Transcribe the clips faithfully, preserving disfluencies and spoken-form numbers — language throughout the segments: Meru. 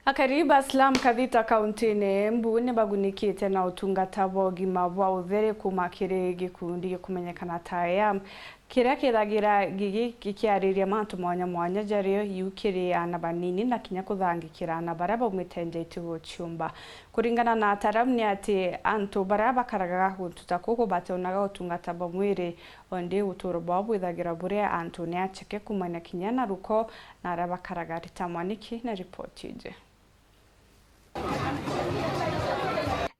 Akari ba slum Kathita kaunti-ini Embu ni bagunikite na utungata bwa ugima bwa utheri kuuma kiri gikundi gikumenyekana ta EAM, kiria kithagira gigi-, gikiariria mantu mwanya mwanya jario iu kiri aana banini na kinya kuthangikira aana baria baumite nja itigu ciumba. Kuringana na ataaramu ni ati antu baria bakaraga guntu ta kuku bationaga utungata bwa mwiri, ondi uturo bwao bwithagira buri antu ni acheke kumania kinya na ruko na aria bakaraga rita mwaniki na ripoti iji.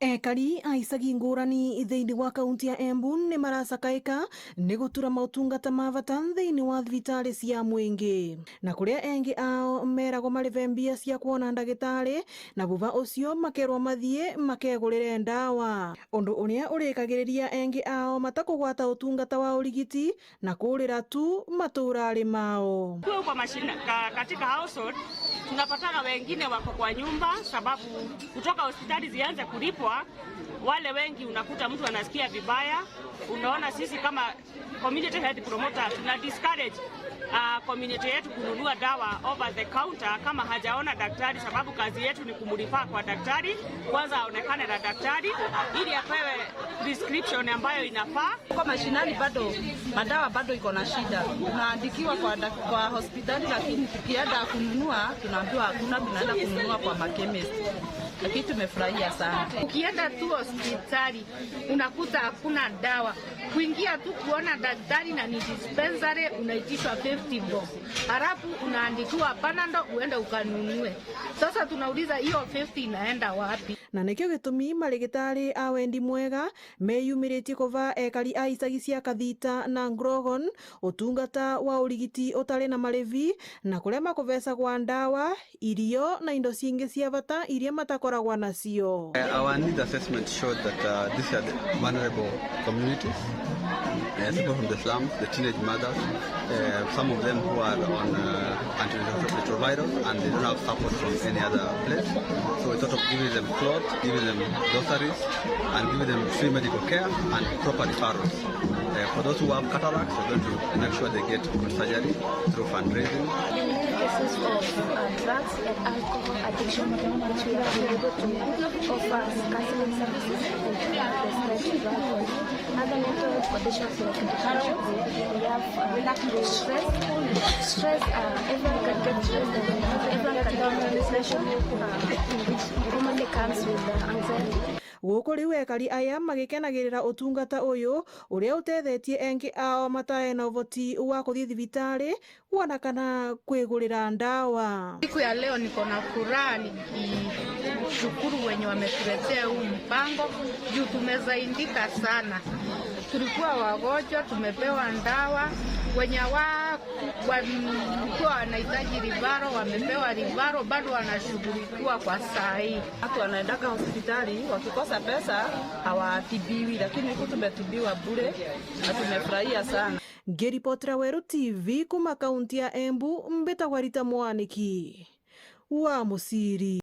Ekari a icagi ngurani thiini wa kaunti ya Embu ni maracakaika ni gutura mautungata ma bata thiini wa thibitari cia mwingi, na kuria engi ao meragwa marive mbia cia kwona ndagitari, na vuva ucio makerwa mathie makegurire ndawa. Undu uria urikagiriria engi ao matakugwata utungata wa urigiti na kuurira tu matuurari mao. Tukiwa kwa mashina, ka-, katika household, tunapataga wengine wako kwa nyumba sababu kutoka hospitali zianze kulipwa, wale wengi unakuta mtu anasikia vibaya. Unaona, sisi kama community health promoter tuna discourage, uh, community yetu kununua dawa over the counter kama hajaona daktari, sababu kazi yetu ni kumrefer kwa daktari, kwanza aonekane na daktari ili apewe prescription ambayo inafaa. Kwa mashinani bado, madawa bado iko na shida. Unaandikiwa kwa dak-, kwa hospitali, lakini tukienda kununua, tunaambiwa hakuna, tunaenda kununua kwa makemist. Lakini tumefurahia sana. Ukienda tu hospitali, unakuta hakuna dawa. Kuingia tu kuona daktari na ni dispensary, unaitishwa fifty bob. Halafu unaandikiwa Panadol uende ukanunue. Sasa tunauliza, hiyo fifty inaenda wapi? Na nikio gitumi marigitari a wendi mwega meyumiritie kuva ekari a icagi cia Kathita na Grogon utungata wa urigiti utari na marivi, na kuria makuvecagwa ndawa, irio na indo cingi cia bata iria matakoragwa nacio. Uh, our needs assessment showed that, uh, these are the vulnerable communities, uh, people from the slums, the teenage mothers, uh, some of them who are on, uh, antiretrovirals and they don't have support from any other place. So we thought of giving them clothes, giving them groceries, and giving them free medical care and proper referrals. Uh, for those who have cataracts, we're going to make sure they get good surgery through fundraising. Many cases of, uh, drugs and alcohol addiction, which we have been able to offer counseling services and prescribe drugs. Other mental conditions like depression, we have, uh, stress. Stress, uh, everyone can get stressed and everyone can get depression, uh, which commonly comes with, uh, anxiety. Guku riu ekari aya magikenagirira utungata uyu uria utethetie engi ao matae na uvoti wa kuthii thibitari kuona kana kwigurira ndawa. Siku ya leo niko na furaha nikishukuru wenye wametuletea huu mpango juu tumesaidika sana. Tulikuwa wagonjwa, tumepewa ndawa, wenye wa-, walikuwa wanahitaji referral, wamepewa referral, bado wanashughulikiwa kwa saa hii. Watu wanaendaka hospitali, wakikosa pesa, hawatibiwi, lakini huku tumetibiwa bure na tumefurahia sana. Ngiripotera Weru T V kuma kaunti ya Embu, mbitagwa Rita Mwaniki wa Musiri.